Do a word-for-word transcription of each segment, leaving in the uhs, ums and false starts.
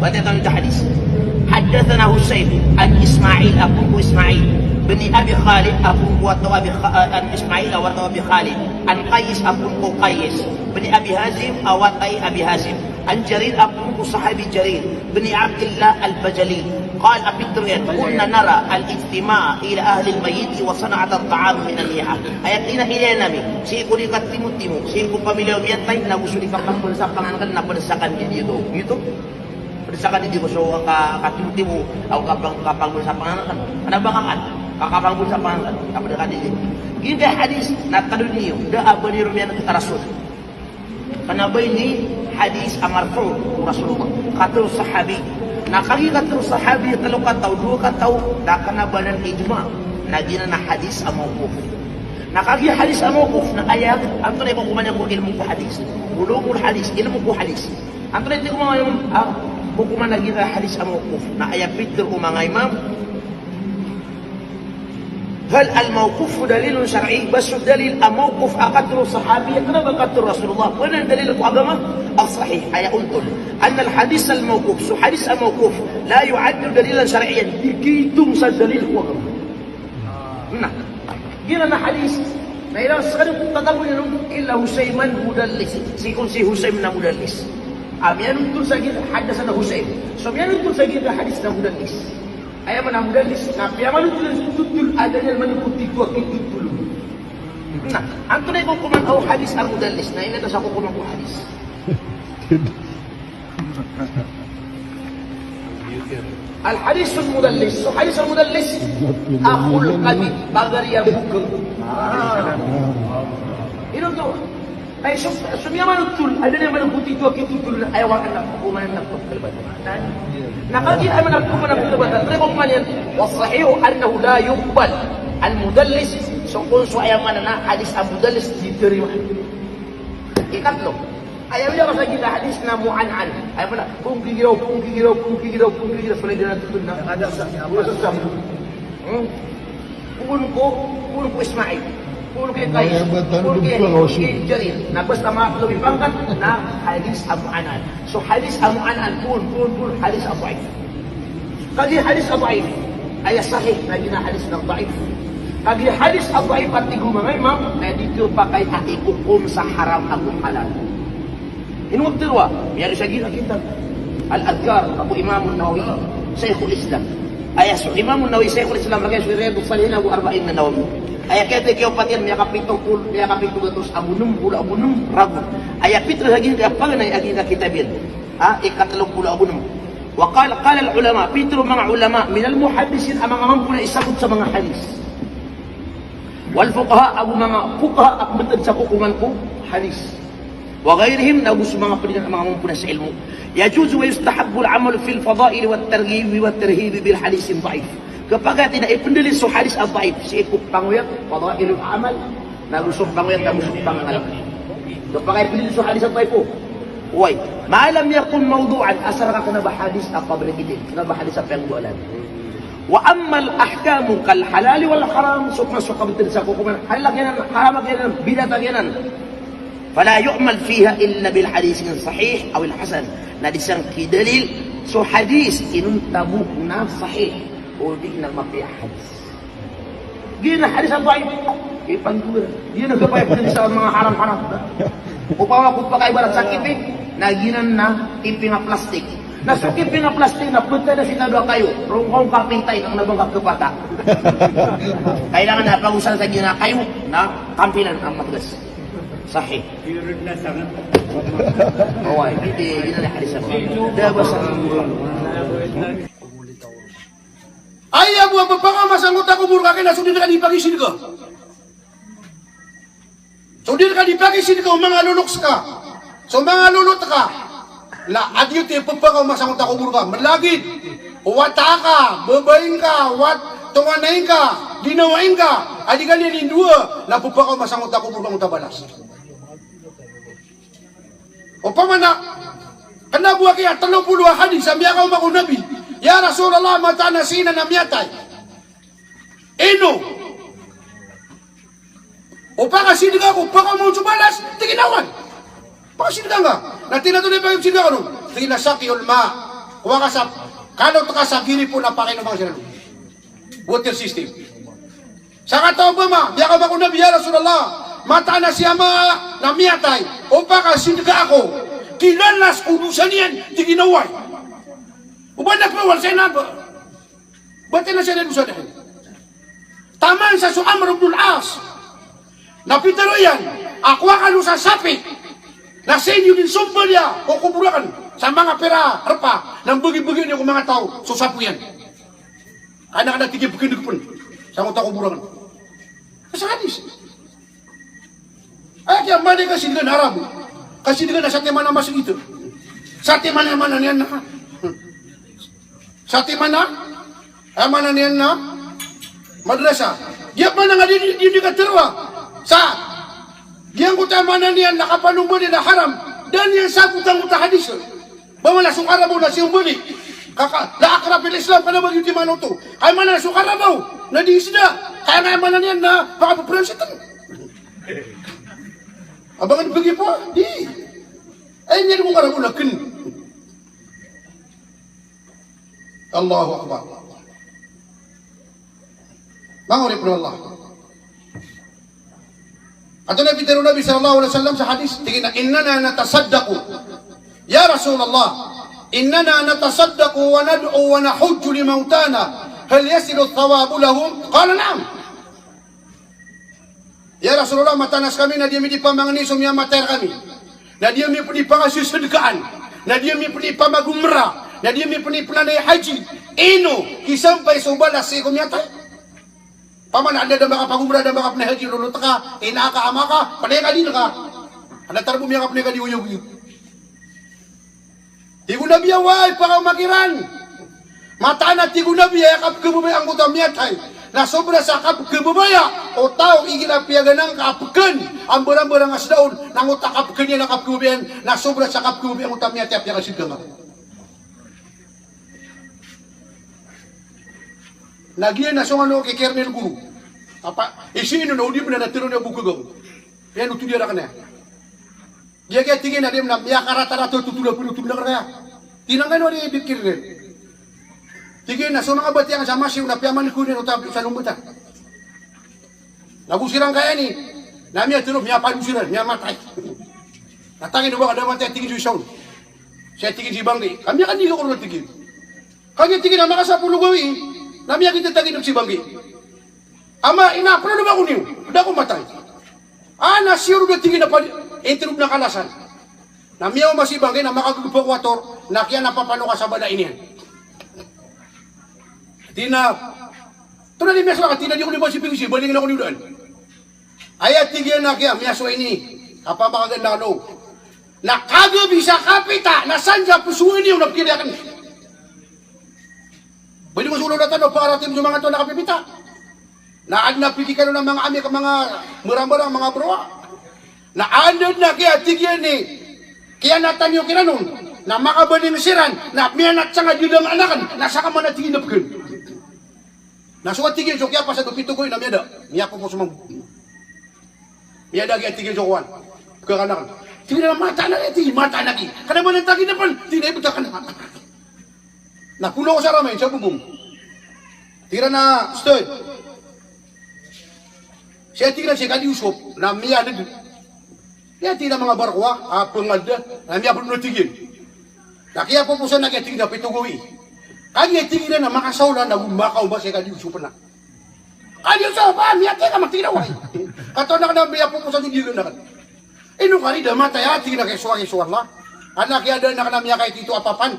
Wata tano ta hadis. Haddathana Husayn an Ismail, a phoon ko Ismail, bni Abi Khalid, a phoon ko wata o Abi Kha-, an Ismail a wata o Abi Khalid, an Qais, a phoon ko Qais, bni Abi Hazim, a wata i Abi Hazim, an Jarir, a phoon ko sahabi Jarir, bni Abdillah al-Bajali. Qal, a pitharo iyan, kunna nara al-ijtima'a ila ahli al-mayyit wa sana'at at-ta'am min an-niyaha. Aya tig iyan a ilay ami sii ko di katimotimo sii ko pamilya o miyatay, na go so di kapambolsa panganan na pd sa kandidito. Giyoto. Pd sa kandidito so ka-, katimotimo, ago kapang-, kapambolsa panganan. Ana ba kakan? Kakapangkon sa pangan, apa da kadili. Giyangkai a hadis na tadon iyo, da a ba niyo miyaneg a Rasul. Kna ba ini hadis a marfu' ko Rasulullah. Katharo sahabi. Na kagiya katharo sahabi, tlo kataw, dowa kataw, da kna ba nan ijma'. Na giyanan a hadis a mawquf. Na kagiya hadis a mawquf, na aya, antonaa i kokoman iyan ko ilmu ko hadis. Ulumul hadis, ilmu ko hadis. Antonaa i kokoman iyan, ah, kokoman a giya hadis a mawquf. Na aya pitharo o manga imam, hal al-mawqufu dalilun shar'i, ba so dalil a mawquf a katharo o sahabi, kna ba katharo o Rasulullah, ba nan dalil ko agama? As-sahih, aya ontol. Anna al-hadith al-mawquf, so hadith a mawquf, la yu'addu dalilan shar'iyyan, di kiitong sa dalil ko agama. Na, giyanan a hadith, na ilay sa kadi ko tatago niyan on, illa Husayman mudallis. Sii kon si Husaym na mudallis. A miyanontol sa giya hadith na Husaym. So miyanontol sa giya hadith na mudallis. Aya maana a mudallis, na piyamanothol iyan so totol a da niyan manogotitho a kitotol. Na, antonaa i kokoman o hadis a mudallis, na inadn sa kokoman ko hadis. Al-hadithul mudallis, so hadis a mudallis, akhul kadhib, pagari a bokeg. Ah. Ino oto? Ay, so, so miyamanothol a da niyan manogotitho a kitotol, aya maana a kokoman iyan na pagkalbatan. Na kagiya aya maana a kokoman a pagkalbatan, totoo ko man iyan, was-sahihu annahu la yuqbal al-mudallis, so kon so aya maana na hadis a mudallis di tarimaan. Ikatlo, aya miyaaloy sa giya hadis na mu'an'an. Aya maana, pongkigiraw, pongkigiraw, pongkigiraw, pongkigiraw, so lagid na totol na. Ada sa, ada sa. Hmm? Poon ko, poon ko Ismail. Poon ko Qais. Poon ko, poon ko Jarir. Na basta manga lobi pangkat na hadis a mu'an'an. So hadis a mu'an'an, poon, poon, poon, hadis a da'if. Kagiya hadis a da'if, aya sahih na giyanan a hadis na da'if. Kagiya hadis a da'if a tig o manga imam, na di khapakay a ikokom sa haram ago halal. Ino pitharo a, miyaaloy sa giya kitab Al-Adhkar, ago Imam An-Nawawi, Shaykhul Islam. Aya so Imam An-Nawawi, Shaykhul Islam, lagid so Riyadus Salihin ago Arba'in An-Nawawi. Aya kiyatay kiyaopat iyan, miyakapito polo, miyakapito gatos ago nem polo ago nem ragon. Aya pitharo sa giya paganay a giya kitab iyan. Ha, ikatlo polo ago nem. Wa qala, qala al-ulama, pitharo o manga ulama, min al-muhaddisin, a manga mambo na isabot sa manga hadis. Wal fuqaha, ago manga fuqaha a pmbtad sa kokoman ko hadis. Wa ghayrihim, na go so manga pd iyan a manga mambo na sa ilmo. Yajuzu wa yustahabbu al-amalu fil fadaili wat targhibi wat tarhibi bil hadis ad-da'if. Khapakay a ipndalil so hadis a da'if sii ko pangoyat, fadailul a'mal, na go so pangoyat ago so pangangalang. Khapakay a ipndalil so hadis a da'if, o. Oway. Ma lam yakun mawdu'an, asar ka kna ba hadis a fabricated, kna ba hadis a piyanggoalan. Wa ammal ahkamu kal halali wal haram, so pman so kabtad sa kokoman, halal a giyanan, haram a giyanan, bid'ah a giyanan. Fala yu'mal fiha illa bil hadithin sahih awil hasan. Na di san kidalil so hadis inonta bo na sahih, odi na mapiya a hadis. Giyanan a hadis a da'if, ipanggoalan. Giyanan a da'if, giyanan sa manga haram-haram. Opama ko pakaibarat sa kiping, na giyanan na kiping a plastik. Na so kiping a plastik na ptad a sii tado a kayo, roo ka on kapintay, na kna ba ngka khapata. Kailangan na pagosaan sa giyanan a kayo, na kampilan a matgas. Sahih. Oway, di, di, di na hadis a da'if. Da ba sa Aya bo a pphakaoma sangkoto a kobor ka kna so di rka di pakisidka. So di rka di pakisidka o manga loloks ka, so manga lolot ka. Na adi oto i pphakaoma sangkoto a kobor ka, malagid o wata ka, babaing ka, wat, tonganay ka, ginawaing ka, a di ka niyan indowa, na pphakaoma sangkoto a kobor ka angkoto a balas. Opama na kna bo a kiya tlo polo a hadis a miyakaoma ko Nabi, "Ya Rasulullah, mataan a si inan a miyatay, ino o pakasidka ko, pakaoma on so balas?" Tig iyan a oway. Pakasidka ngka. Na tig iyan a antonaa i pakasidka ko on? Tig iyan a saqyul ma. Kowa ka sa, kalot ka sa giripon a pakainom ka sa water system. Sakataw opama, miyakaoma ko Nabi, "Ya Rasulullah, mataan a si ama na miyatay, o pakasidka ako, kilalas ko dosa niyan?" Tig iyan a oway. O ba na pawal sa ina ba, ba tana sa ina dosa niyan. Taman sa so Amr ibn al-As na pitharo iyan a kowa kano sa sapi na sii niyo dn somba niyan ko kobor akn sa manga pira rpa na mbagi-bagi niyo ko manga taw so sapo iyan. Kna, kna tig iyan a pkndg pn. Sa angkoto a koboran. Sa hadis. Aya kiyamalay ka si dn a Arabo. Ka si dn a satiman a masgit. Satiman a maana niyan na. Satiman a, aya maana niyan na madrasa. Giya maana nga di, di, di katharo a. Sa, giyangkoto a maana niyan na kapanombali na haram. Da niyan sabot angkoto a hadis. Ba maana so karabaw na siyombali. Kaka, la ikraha fil Islam, kna ba giyoto i maana oto. Aya maana so karabaw na di isda. Ka aya maana niyan na pakappransitan. Abangan bagi pa, di. Ay, niyan ko karabaw na kn. Allahu Akbar. Manga oripn o Allah. Antonaa i pitharo o Nabi sallallahu alaihi wasallam sa hadis, tig iyan a, "Innana natasaddaqu." "Ya Rasulullah, innana natasaddaqu wa nad'u wa nahujju li mawtana. Hal yasilu thawabu lahum?" Qala, "Na'am." Ya Rasulullah, mataan a skami na di ami di pamangni so miyamatay rkami. Na di ami pn di pangasasadkaan. Na di ami pn di pamagomra. Na di ami pn di pnanay haji. Ino, kisampay so balas sii ko miyatay. Pamana anda da makapagomra, da makapnay haji, lolot ka, ina ka, ama ka, pnay ka di ka. Anda tarbo miyakapnay ka di oyagoyag. Tig o Nabi a, "Wai, pakaoma kiran." Mataan a tig o Nabi a aya kapkhababaya angkoto a miyatay na sobra sa kapkhababaya o taw igira piyaganaka a pkhan a mbarambarang a sda on, na angkoto a kapkhan iyan a kapkhababaya na sobra sa kapkhababaya angkoto a miyatay a piyakasganga. Na giya na so ngano ki Colonel Guru. Apa, isi ino na odi bna na tero niya bokag ako. Iyan oto di arak na. Giya, giya tig iyan a di mna miyakaratarata oto tolapolo tolak raya. Tinangkan o di bikir rin. Tig iyan a so manga batiya nga sa masiw na piyamani ko rin o tabi sa lombata. Na go siran kaya ni, na miyatero, miyapalo siran, miyamatay. Na tangin o ba ka da matay, tig iyan so isa on. Siya tig iyan si Banggi. Kami akan di ka ko ron, tig iyan. Kagiya tig iyan a makasapolo gawii, na miyakita, tig iyan, si Banggi. Ama, ina, pn o ba ko niyo, da ko matay. Ana, siyo ron, tig iyan, a pali, intiro na kalasan. Na miyaoma si Banggi, na makagagpa ko a tor, na kiya na papanoka sa bala iniyan. Tig iyan a, tonaa di miyasowa ka, tig iyan a, di ko niyo ba si Banggi, si baling na ko niyo daan. Aya tig iyan a kiya, miyasowa ini, kapamakagan na kano. Na kagabi sa kapita, na sanja psowa niyo na pkilay akn. Bali ko so lolatan o pakaratn so manga taw na kapipita. Na adn a piki kano na manga ami ka manga mbarambarang, manga browa. Na adn a kiya tig iyan i, kiyanatan iyo kiran on. Na makabaling siran, na miyanat sanga di dang anakan, na saka mana tig iyan a pkhan. Na so a tig iyan so kiyapasad o pito gawii na miyada. Miyapopos mambo. Miyada giya tig iyan so kowan. Kakanakan. Tig iyan a mataan aki, tig iyan, mataan aki. Kna ba nan tagi na pn, tig iyan a ibta ka na. Na polo ko sa ramay, sa bobong. Tig iran a, "Ustad." Siya tig iran si Kadi Yusuf, na miyaled. Iya tig iran a manga barkowa, a, pngalda, na miyapolo na tig iyan. Na kiyapoposan na kiya tig iran a pito gawii. Kagiya tig iran a makasaolan na go makaoma si Kadi Yusuf na. Kadi Yusuf, a, miyatay ka, ma tig iran a wai. Katawan akn a miyapoposan so di akn akn. Ino ka di da matay a, tig iyan a kiyasowa, kiyasowa Allah. Ana kiyadaan akn a miyakaitito a papan.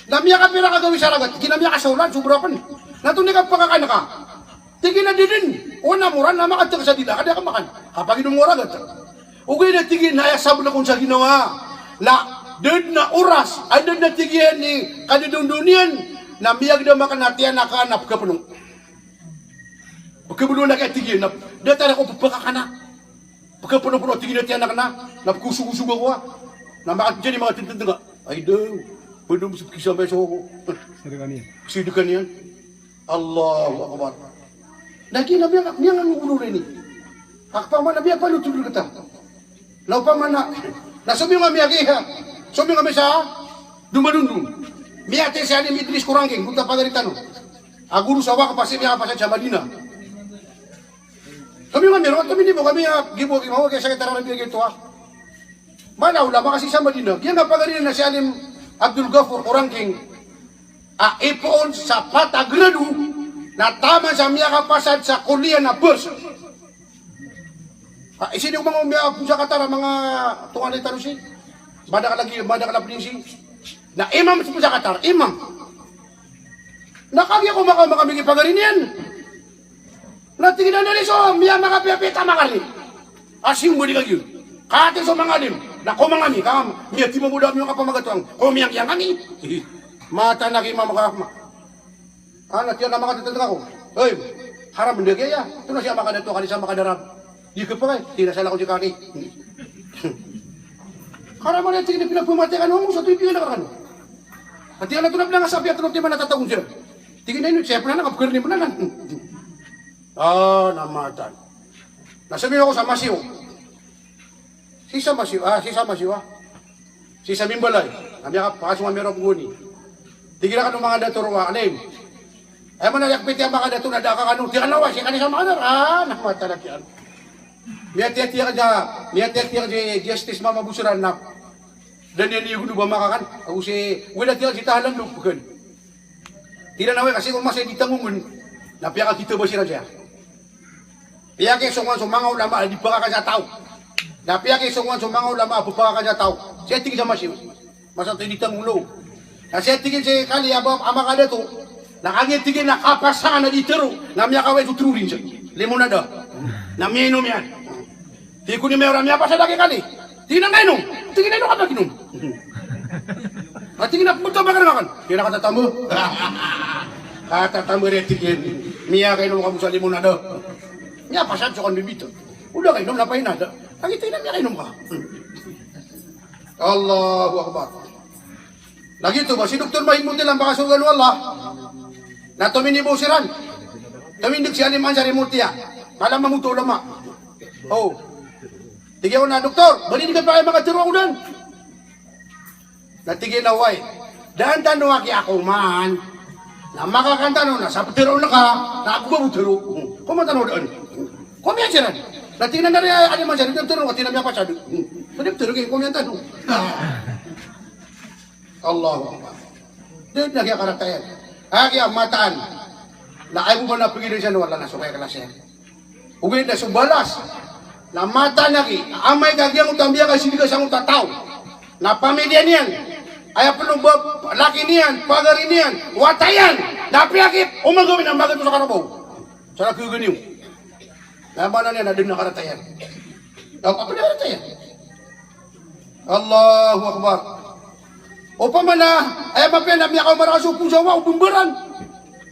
Na miyakapira ka gawii sa ragat, tig iyan a miyakasaolan, sobra pn. Na tonaa i kapakakan ka. Tig iyan a di dn, o na moran na makatk sa dila, ka di ka makan. Kapaginom o ragat. Ogaid na tig iyan a aya sabot akn sa ginawa. Na da dn a oras, a da dn a tig iyan i kadadondon iyan, na miyagdam akn a tiyan akn a pkhapno. Pkhablowan akn a tig iyan, na datar ako pphakakana. Pkhapno-pno tig iyan a tiyan akn a, na pkhosog-osog ako a. Na makatjani, makatntntnga. Ay daw, pd o pkisamay so ko. Sdka niyan. Sdka niyan. Allahu Akbar. Na giya na miyanga, miyanga ngogolor ini. Ka opama na miyapalotod rkta. Na opama na, na somiyong a miyakiha. Somiyong a misa, domadondon. Miyatay si Alim Idris ko Rangking, gota pagari tano. A goro sa wakf a sii miyakapasad sa Madina. Kami nga miro, kami ni bo, kami nga gibo, gibo, kaya sakit arang biya gito, ah. Mana ulama kasi sa Madina, giya nga pagari na si Alim Abdul Ghafur ko Rangking. A, ipoon sa pat a grado, na taman sa miyakapasad sa kuliya na burs. A, isi di ko manga miyapoon sa Qatar, manga tonganay tano si. Madakl lagi, madakl a pd si. Na imam sa Qatar, imam. Na kagiya ko maka, maka miki pagari niyan. Na tig iyan a, "Nari so miyamakapiyapiya ta makalim." Asing bo di kagiya. Katii so mangalim. Na ko mangami, ka miyatimaboda a miyakapamagato ang ko miyangkiyang kami. Mataan a ki mama ka ma-, ana tiyan a makatatanda ka ko. Oy, haram ndagi aya. Ito na siya makadato, kani sa makadarab. Di ka pa kay, tig iyan a sala ko di kani. Karama niyan, tig iyan a pinagpamatay kano, so tig iyan a karano. Ati ana to na pinangasabi, ati na timan a tatago siya. Tig iyan a ino, siya pn anan, kapkar ni pn anan. Ah, na mataan. Na sabi ako sa masiw. Sii sa masiw, ah, sii sa masiw, ah. Sii sa mimbalay. Na miyakapasong a miyarap goni. Tig iyan a kano manga dato roo a, alim. Aya maana niyan piti a manga dato na da ka kano. Tig iyan a wa, sii kani sa manga dato. Ah, na mataan a kiyan. Miyatiyatiya ka, miyatiyatiya ka di justice mama bosoran na. Da niyan iyogo o ba makakan. Ago si, wala tiya ka si tahalan do pkan. Tig iran a wai, kasi ko masa i di tangongn, na piyakakita ba siran saya. Piyakisongan so manga ulama a di pakakan sa taw. Na piyakisongan so manga ulama a pphakakan sa taw. Saya tig iyan sa masiw. Masa oto i di tangongn o. Na saya tig iyan si kali a ba, a makadato. Na kagiya tig iyan a kapasangan a di tero. Na miyakawai so tero rin sa limonada. Na miyainom iyan. Tig iyan a miyawra, miyapasad aki kali. Tig iyan a kainom. Tig iyan a ino ka ba kinom? A tig iyan a pmbto ba ka na makan? Tig iyan a katatamba. Katatamba ri tig iyan. Miyakainom ka bo sa limonada. Miyapasad so kan bibito. O da kainom na painada. Lagid tig iyan a miyakainom ka. Allahu Akbar. Lagid oto ba si Doktor Mahid Mutila, pakasorgaan o Allah. Na tominibo siran. Tomindg si Alim Ansari Murtia. Mala mambo oto ulama. O. Tig iyan a, "Doktor, ba di ngka pakay makatero ako dn?" Na tig iyan a, "Wai. Daan tano aki a koman. Na makakan tano na sa ptero ngka, na ago ba bo tero. Koman tano daan." Komiyan siran. Na tig iyan a, "Nari Alim Ansari, ptero ngka." Tig iyan a, "Miyapasad." Ptero ki, komiyan tano. Allahu Akbar. Dn a giya karata iyan. A giya mataan. Na aya bo ba na pgiran san o Allah na so kaya klas iyan. Ogaid na so balas. Na mataan aki, amay ka giyangkoto a miyakasidi ka sangkoto a taw. Na pamiliya niyan. Aya pn o ba, laki niyan, pagari niyan, wata iyan. Na apiya ki, o manggawi na magatos a karabaw. Sa laki o ganiyo. Na maana niyan na dn a karata iyan. Na, apa na karata iyan? Allahu Akbar. Opama na aya mapiya na miyakaoma rka so poon sa wa o bmbaran.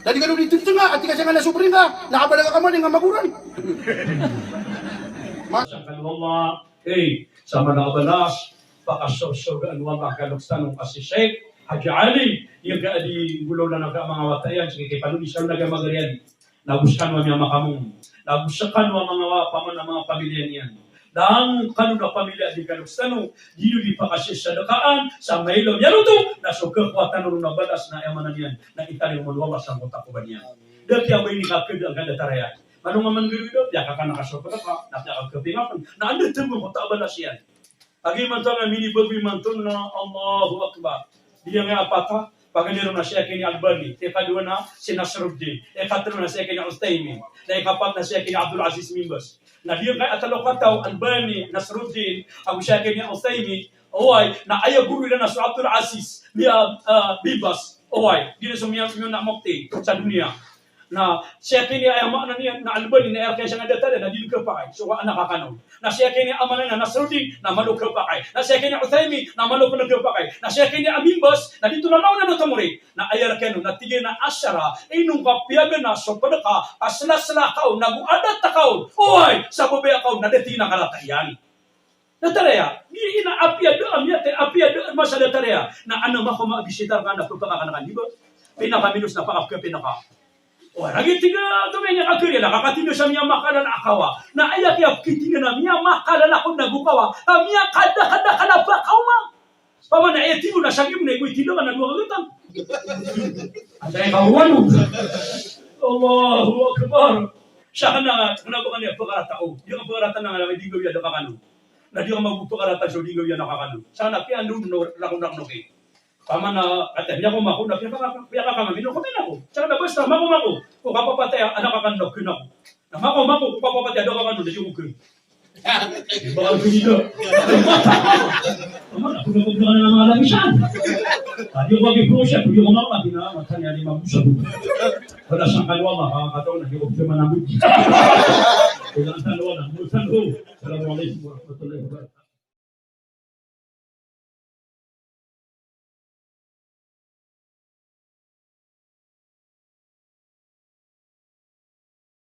Na di kano di tntnga, a tig ka sa ngana so bri ngka, na kabalaga ka man i nga magoran. Ma- Sa kano Allah, eh, sa mana a balas, pakasorsorgaan o Allah ka loks tano a si Sheikh Haji Ali, iyan ka a di nggolawlan a ka manga wata iyan, sii ki panoni sa na ka magariyan. Na go skano a miyamakamong, na go skano a manga wa-, pamana manga pamiliya niyan. Na angkano na pamiliya di kano skano, di niyo di pakasasadkaan sa mailo a miyaloto, na so kakowa tano ron a balas na aya maana niyan, na italingoma o Allah sangkoto a koba niyan. Da kiyabaini ka kd angka datar iyan. Malonga man gdgd, piyakakan ka so pdka, na piyakakapingakan, na anda tmbo ko ta balas iyan. Agi imanto a minibago imanto na Allahu Akbar. Di iyan a pata, paganay ron na si Sheikh ini Albani, ikadowa na si Nasruddin, ikatlo na si Sheikh ini Uthaymin, na ikapat na si Sheikh ini Abdul Aziz bin Baz. Na di iyan a tlo kataw, Albani, Nasruddin, ago si Sheikh ini Uthaymin, oway, na aya goro iran na so Abdul Aziz, miya, ah, bin Baz, oway, di na so miya, miya na mufti sa doniya. Na si Sheikh ini aya maana niyan na Albani na aya rk iyan sangka datar iyan na di dn kapakay, so anak akano. Na si Sheikh ini aya maana niyan na Nasruddin na malo kapakay. Na si Sheikh ini Uthaymin na malo pn kapakay. Na si Sheikh ini a bin Baz na di tolalaw na do tomorid. Na aya rk iyan on na tig iyan a asar a ino ngka piyagana so pdka a slasla ka on ago adat ka on. Oway, sa babaya ka on na da tig iyan a karata iyan. Datar aya, di ina apiya da, a miyatay apiya da, masa datar aya. Na ana mako mabisita rka na pphakakan ka di ba? Pinakaminos na pakapkapin ka. O, lagid tig a, to miyakakariya na kakatindg sa miyamakalala a kawa. Na aya kiyapkitindg na miyamakalala ko na go kawa. A miyakadakadakal a pakaoma. Pamana aya tig o na sa gim na igo itindg ka na dowa ka gatang. Antay ka owano. Allahu Akbar. Sa kna, kna ba kna pkarata o. Di ka pkarata na nga di gawii a da kakano. Na di ka mago pkarata so di gawii a da kakano. Sa kna piyandon no, rakon rakon oki. Pamana, ati, miyako mako na piyaka-, piyakakamami no, kami nako. Sa kna basta mako mako ko kapapatay a da kakano na kna ko. Na mako mako ko kapapatay a da kakano na di ko kna. Baka ko di da. Pamana, ko na ko na manga labisan. Di ko kagiya promotion, di ko mama, di na, matan iyan di mabusag. Wala sangkan wala, ah, kataw na, di ko bisa manambut. Kailangan tano na, musan ko. Assalamualaikum warahmatullahi wabarakatuh.